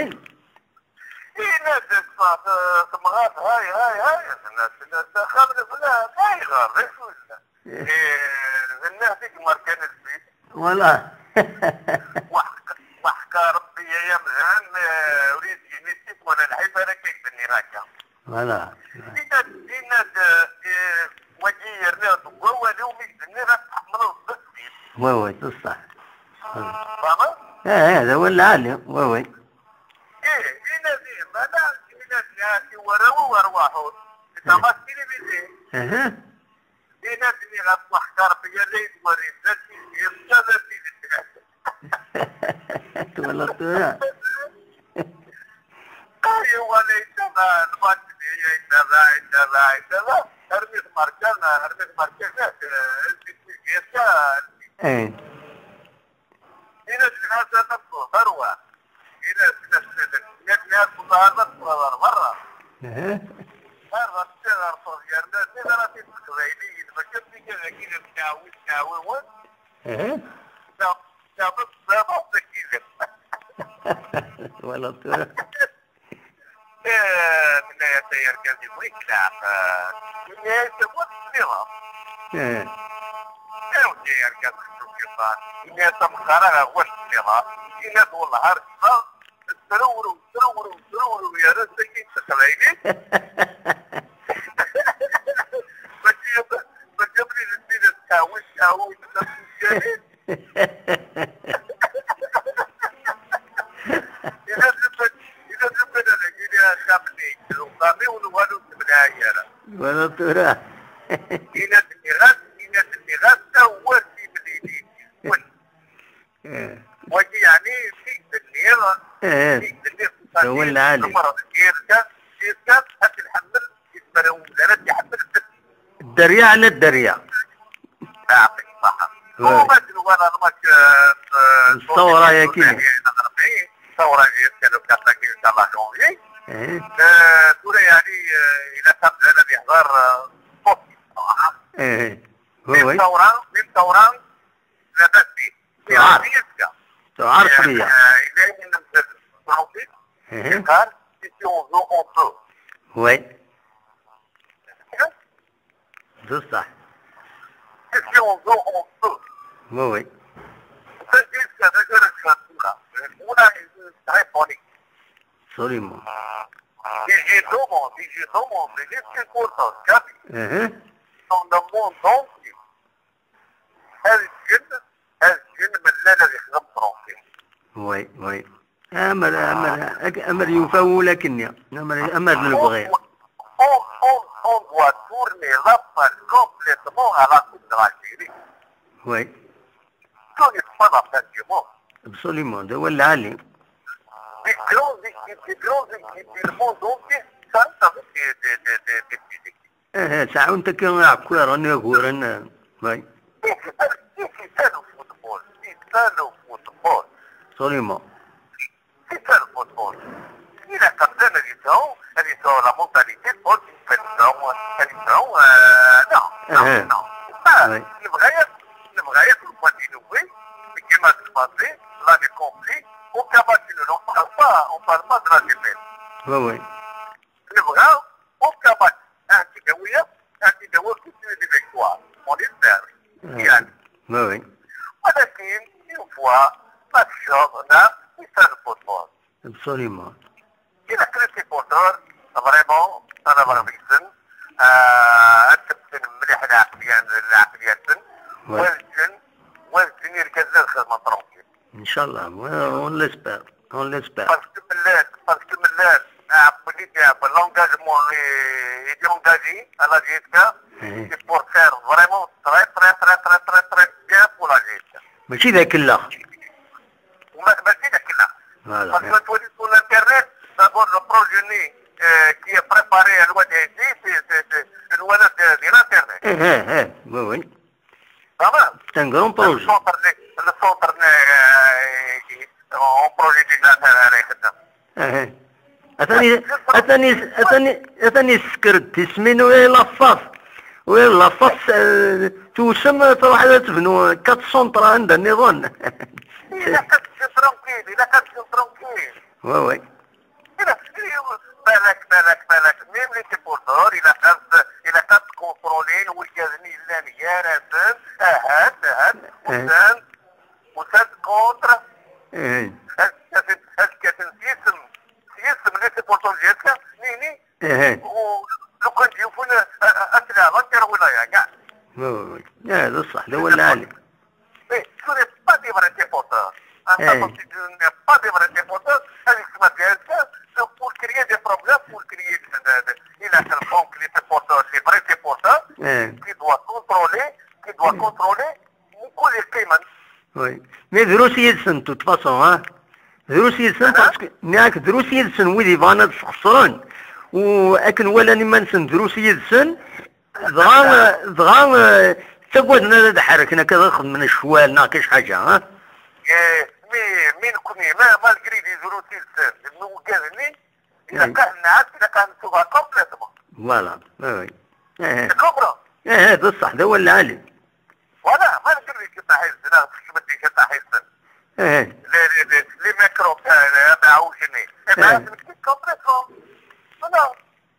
Yenna-d, temɣart, hay, hay, hay, tenna-d, tenna-d, axxam n flan, ayɣer, d acu yella? Eh, d nnehd i yemmerkan lbit. Voilà. Weḥq-, weḥqa Rebbi ay amdan, eh, ur yezgin i ssif wala lḥif ara k-d-nniɣ akka. Voilà. Yenna-d, yenna-d, eh, wagi yerniɣ deg wawal-iw mi k-d-nniɣ ad tḥemmleḍ d ddin. Oui, oui, c'est ça. Tfehmeḍ? Eh, eh, d awal lɛali. Oui, oui. Ih, inadi, mala, inadi-as i warraw-iw arwaḥ-ur. Taɣast tilivizi. Aha. Inadi ɣef waḥkar bya la yedwari, d asid, d asid. Twalaḍ tura? Ay, wala yettaba, lbaṭni, yettaba, yettaba, yettaba. Armi tmerkan, armi tmerkan, eh, eh, eh. Yenna-d lḥaǧa ma tewweḍ ar wa. Yenna-d lḥaǧa, yenna-d lḥaǧa, tewweḍ ar berra. Aha. Ar ɣer ɣer yerna d iɣratin n teqbayliyin, mačči am zik dagi d mteɛwi-, mteɛwiwen. Aha. Ta-, ta-, ta-, ta-, Twalaḍ tura? Eh, tenna-yas ay argaz, yebɣi-k leɛqel. Yenna-yas, "Wa tesliḍ?" Eh. Awi ay argaz, xeddem kifan. Yenna-yas, "Amexxar-a ɣer wacu Yenna-d: "Wellah ar ssma, trewrew, trewrew, trewrew, yerra-d tagi s teqbaylit." Mačči, mačči abrid n tin ad tḥawel, tḥawel, tḥawel. Yenna-d: "Lukan, yenna-d, lukan ad ak-iniɣ axxam-nni, uxxam-iw, nwan ur t-tebniɛ ara." Wala tura. Yenna-d: "Nniɣ-as, yenna-d, nniɣ-as, tawer timlilin." Eh. Wagi, yeɛni, mi d-nniɣ, eh, mi d-nniɣ, d awal lɛali. Tzemreḍ, yirka, yirka, ad t-nḥemmel, yezmer umdan ad t-iḥemmel. Dderya ɛla dderya. Yeɛṭik ṣṣeḥḥa. Wa. Huma d-nwala lmak, eh, eh, n ṣṣawra-yagi. N ṣṣawra-yagi, kan ukafaki, inchallah, janvier. Eh. Eh, tura, yeɛni, eh, ilaq amdan ad yehder, eh, ṣṣut, ṣṣraḥa. Eh. Oui, oui. Mi d ṣṣawra, mi d ṣṣawra, labas bih. Tuɛer. Yeɛni yezga. Tuɛer cwiya. Eh, yella ayen nemmzel Francis, eh, yeqqar, "Ici on veut, on peut." Oui. D ṣṣeḥ. Ici on veut, on peut. Oui, oui. C'est juste que c'est que le changement. Una, c'est très funny. Absolument. Digidum, digidum, c'est juste une course, quatre. Mhm. Dans le monde entier. Azgen, azgen, mlal ad yexdem tranquille. Oui, oui. Amer, amer, ak-, amer yufa wul akkenni. Amer, amer d lebɣi. On, on, on, on doit tourner la page complètement à la Coupe de l'Algérie. Oui. Tout n'est pas la fin du monde. Absolument, d awal lɛali. Des grandes équipes, des grandes équipes du monde entier, ça, ça veut dire des, des, des, des petites équipes. Eh, eh, sɛunt akka iɛekkiren, uguren, eh, oui. C'est ça, c'est ça le football. C'est ça le football. Absolument. C'est ça le football. Il a quand même raison, raison, la mentalité, football, c'est pas raison, raison, euh, non, non, eh, eh, non. C'est pas, oui. Le vrai, le vrai, le point de vue, c'est que match passé, l'année complète, au Kabak, on ne parle pas, on parle pas de la défaite. Oui, oui. Le vrai, au Kabak, un petit peu, oui, un petit peu, oui, c'est une victoire. On espère. Eh, oui, oui. ولكن une fois ما تشوف هنا يصير الفوتبول. Absolument. كي نحكي les supporters، vraiment، أنا vraiment يحسن. آه، أنت مليح العقلية، العقلية. Oui. والجن، والجن يركز للخدمة tranquille. إن شاء الله، on l'espère, on l'espère. Parce que ملات، parce que ملات، آه، بلي تاع l'engagement اللي يجي engagé à la J S K، eh, c'est pour faire vraiment très, très, très bien pour la J S K. ماشي ذاك الأخ. وما، ماشي ذاك الأخ. Voilà. Parce que تولي sur l'internet، d'abord le projet ني، آه، qui est préparé à l'Oued Aidji، c'est، c'est، c'est الولد ديال الانترنت. Eh, eh, eh, oui, oui. تمام. C'est un grand projet. Le centre، le centre، آه، on projet déjà، آه، راه يخدم. Eh, eh. Atan i-، atan i-، atan i-، atan yessekker-d tismin u la face. U la face, eh, توسم تروح تبنو quatre centres anda نظن. إلا كانت tranquille، إلا كانت tranquille. Oui, oui. إلا، بالك، بالك، بالك، même les supporters، إلا كانت، إلا كانت contrôlée، ويكازني لا ميارة، أهان، أهان، eh, وسان، وسان contre. Eh. هاد، هاد، هاد كاتن سيسم، سيسم les supporters ديالك، نيني. Eh. ولو كان يكون، أ-، أ-، أسرع، غير ولاية، كاع. Oui, oui, oui. Eh, بصح، هذا هو العالم. Mais ce n'est pas des vrais supporters. Un, eh, supporter, tu n'es pas des vrais supporters. Avec ce matériel, c'est pour créer des problèmes, pour créer de, de, de, il a quelqu'un qui est supporter, les vrais supporters, eh, qui doit contrôler, qui doit, eh, contrôler, وكل يقيمن. Oui. Mais drus yid-sen, de toute façon, hein. Drus yid-sen, parce que, nniɣ-ak, drus yid-sen wid yebɣan ad sxeṣren, u akken walan iman-nsen drus yid-sen, dɣa, dɣa, eh, ttagaden ad ḥerrken akka, ad xedmen ccwal neɣ kan ḥaǧa, ha? Eh, mi, mi nekkni, ma, malgré les drus yid-sen, nugad-nni, ilaq ad nɛass, ilaq ad nettuɣal complètement. Voilà, oui, oui. Eh, eh. Tu comprends? Eh, eh, d ṣṣeḥ, d awal lɛali. Voilà, malgré que taḥizt, neɣ txeddem-d taḥizt. Eh, eh. Les, les, les, les microbes, eh, eh, eh, eh. Eh ben, c'est complètement. Non,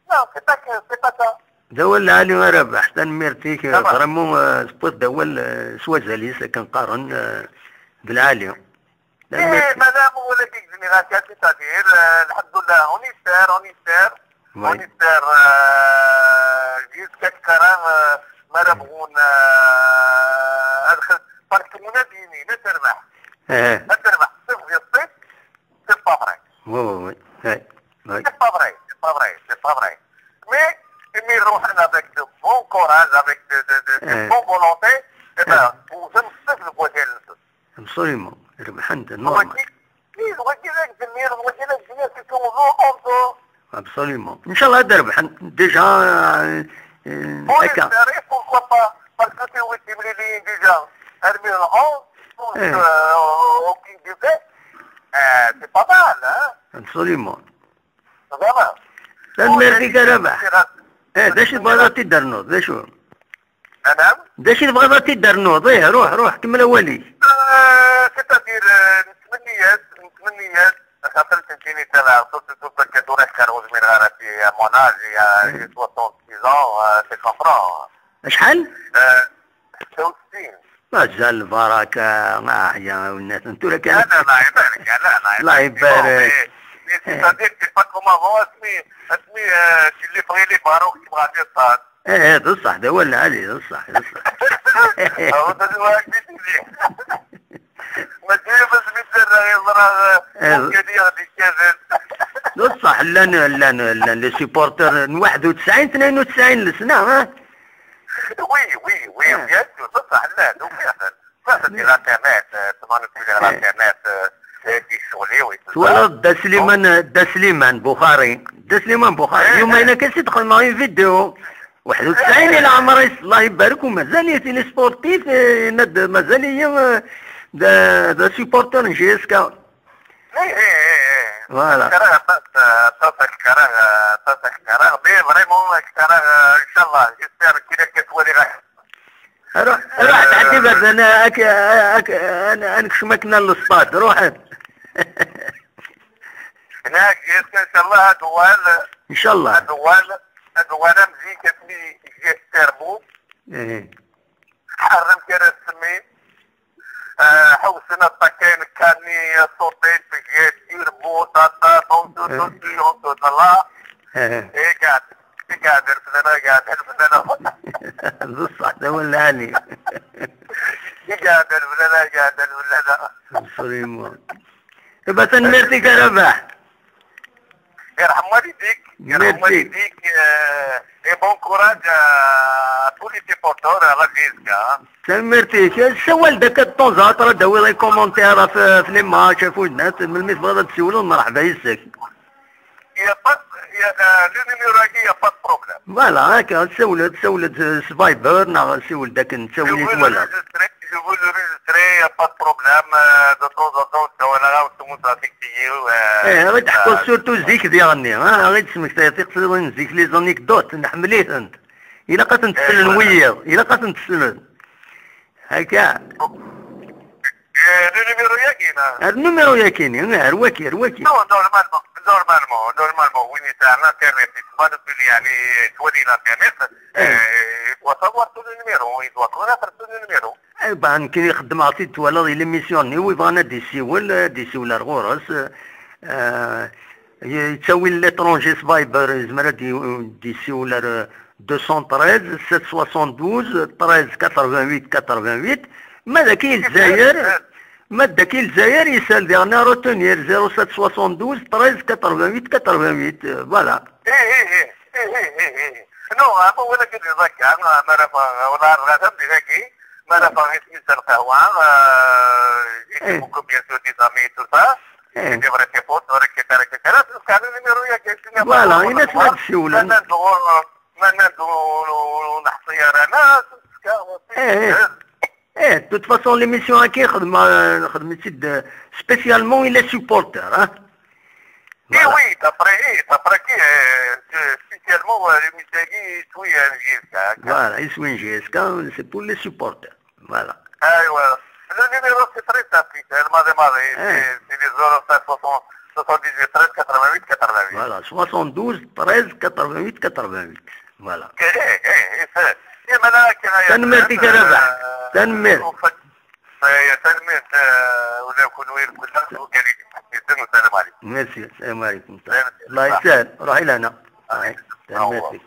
non, c'est pas que, c'est pas ça. D awal lɛali a Rabaḥ, tanemmirt-ik, vraiment, eh, tewwiḍ-d awal, eh, s wazal-is, akken qqaren, eh, d lɛali. Tanemmirt. Eh, madame, ula d génération, c'est-à-dire, euh, الحمد لله, on espère, on espère, on espère, euh, jusqu'à كثرة, euh, ما راه بغون, euh, هاد خ-, parce que مناديني، لا تربح. لا تربح، صفر ديال الصيف، c'est pas vrai. Oui, oui, oui. Oui, oui. C'est pas vrai, c'est pas vrai, c'est pas vrai. Mais, mais نروح avec de bon courage, avec de, de, de, de bonne volonté, eh ben, ونصيف البوتيل. Absolument. ربحن، normal. Oui, oui, oui, c'est comme on veut, on veut. Absolument. إن شاء الله تربحن. Déjà, euh, euh, هكا. Espérer, pourquoi pas. Parce que c'est où tu me dis déjà. Hermine onze, euh, au King du Bled. Euh, c'est pas mal, hein. Absolument. Vraiment. Tanemmirt-ik a Rabaḥ. Eh, d acu tebɣiḍ ad t-id-ternuḍ? D acu? أنا؟ D acu tebɣiḍ ad t-id-ternuḍ? Eh, ruḥ, ruḥ, kemmel awal-ik. Euh, c'est-à-dire, euh, نتمنيات، نتمنيات، خاطر تجيني تاع صوت، صوت كدور أكثر وزمير غير في mon âge, il y a, j'ai soixante-six ans, euh, c'est comprend. شحال؟ Euh, ستة وستين. مازال البركة، آه، يا ولاد، انتو لك لا، لا، الله يبارك، لا، الله الله يبارك. يبارك. Mais, mais c'est-à-dire, c'est pas comme avant, اسمي، اسمي, euh, tu les prends les barons qui prennent des stades. ايه، ايه، بصح، هذا هو العالي، بصح، بصح. هو هذا هو هكذا تيجي. ما دير بس بيتر، راه يزرع، إيه. ممكن يغدي كذا. بصح، لا، لا، لا، لا، les supporters، واحد وتسعين، اثنين وتسعين السنة، ها؟ Oui, oui, oui, bien sûr, بصح لا، لو فعلا. فعلا، دي الانترنت، آه، تما نتبع الانترنت، آه، آه، دي شغلي وي، tout ça. تولى دا سليمان، دا سليمان بخاري، دا سليمان بخاري. اليوم أنا كنت تدخل معايا فيديو. واحد وتسعين إلى عمر، الله يبارك، ومازال يتي لي سبورتيف، آه، ند-، مازال هي، آه، دا، دا سيبورتور جي اس كا. إيه، إيه، إيه، إيه. Voilà. كراه، عطاك، عطاك كراه، عطاك كراه، mais vraiment كراه، إن شاء الله، j'espère كي راك تولي غا-، روح، روح، آه. تعدي بعد، أنا أك-، أك-، أنا، أنا كشما كنا للصاد، روح. هناك جيت إن شاء الله هاد وال-، إن شاء الله. هاد وال-، هاد وال مزيكا سمي جيت تيربو. إيه. حرم كرا السمين. آه، حوسنا الطكين كاني صوتين في جيت تيربو، طاطا، طوطو، إيه. طوطو، طوطو، طلا. إيه. إيه، قاعد. قاعد الفنانة، قاعد الفنانة. بصح، هذا هو العالي. قاعد الفنانة، قاعد الفنانة. Absolument. إبا تنميرتك يا رباح. يرحم والديك، يرحم Merci. والديك، آه، et bon courage à tous les supporters, à la J S K. تنميرتك. السوال داك الطوزات راه داوي لي كومونتير في، في لي ماتش، في الناس، من الميت بغا تسولو، مرحبا يسك. Il y a pas, il y a, euh, le numéro هاكي, il y a pas de problème. Voilà, هاكا، سولت، سولت سفايبر، ناغ سولت داك التساويلت ولا. Je veux l'enregistrer, je veux l'enregistrer, il y a pas de problème, euh, de temps en temps, نتساوى انا غا وانتم صافي كتيو, euh, إيه، غير تحكوا surtout زيك ديالني، ها، غير تسمك تيقصدون زيك les anecdotes، نحمليه انت. إلا قد نتسلن إيه، voilà. وياه، إلا قد نتسلن. هكا. إيه، le numéro ياكي، نا؟ هاد النيميرو ياكيني، نا، رواكي، رواكي. Non, normalement, normalement, normalement, وين يسعى الانترنت، يتبادل بلي، يعني، تولي الانترنت، إيه. آه، يتواصل ورا le numéro، يتواصل ورا le numéro. إيه، باه، كي يخدم عطيت ولا لي ميسيون، وي بغانا دي سيول، دي سيول الغورس، آه، يتساوي l'étranger سفايبر، يزمر دي، دي سيول deux cent treize, sept soixante-douze, treize quatre-vingt-huit, quatre-vingt-huit. ما ذاك الجزائر، ما ذاك الجزائر يسال ديالنا روتونير zéro sept soixante-douze, treize quatre-vingt-huit, quatre-vingt-huit. Voilà. إيه، إيه، إيه. إيه، إيه، إيه، إيه. Non, أما ولا كان يضحك، أنا، أنا راه ما، ولا عارف غير فهمت ذاكي، ما راه فاهم اسمي سال قهوة، آه، j'ai beaucoup bien sûr des amis, tout ça. إيه. J'ai des vrais potes, et cetera, et cetera. Parce que أنا le numéro ياكي، c'est Voilà, pas إلا سمعت الشيولة. ما ندور، ما ندور نحصي أنا ناس، إيه، إيه. إيه، de toute façon، l'émission هاكي خدمة، خدمة سيد spécialement إلا supporter، ها؟ إيه، voilà. Oui, d'après، إيه، d'après كي، آه، spécialement، آه، l'émission كي يسوي، آه، J S K، هكا. Voilà، يسوي J S K، c'est pour les supporters. Voilà. أيوا. Le numéro, c'est très simple. الماضي ماضي، إيه. C'est, c'est le zéro cinq soixante, soixante-dix-huit treize quatre-vingt-huit quatre-vingt-huit. Voilà, soixante-douze treize quatre-vingt-huit quatre-vingt-huit. Voilà. إيه، إيه، إيه، إيه، c'est، إيه، ملاك، يا تنميرتك يا ربح. آه، تنمير. وفك-، يا تنمير، آه، ولا يكون وين كنا. Merci, السلام عليكم. الله يسهل، روحي لهنا. آه، تنميرتك.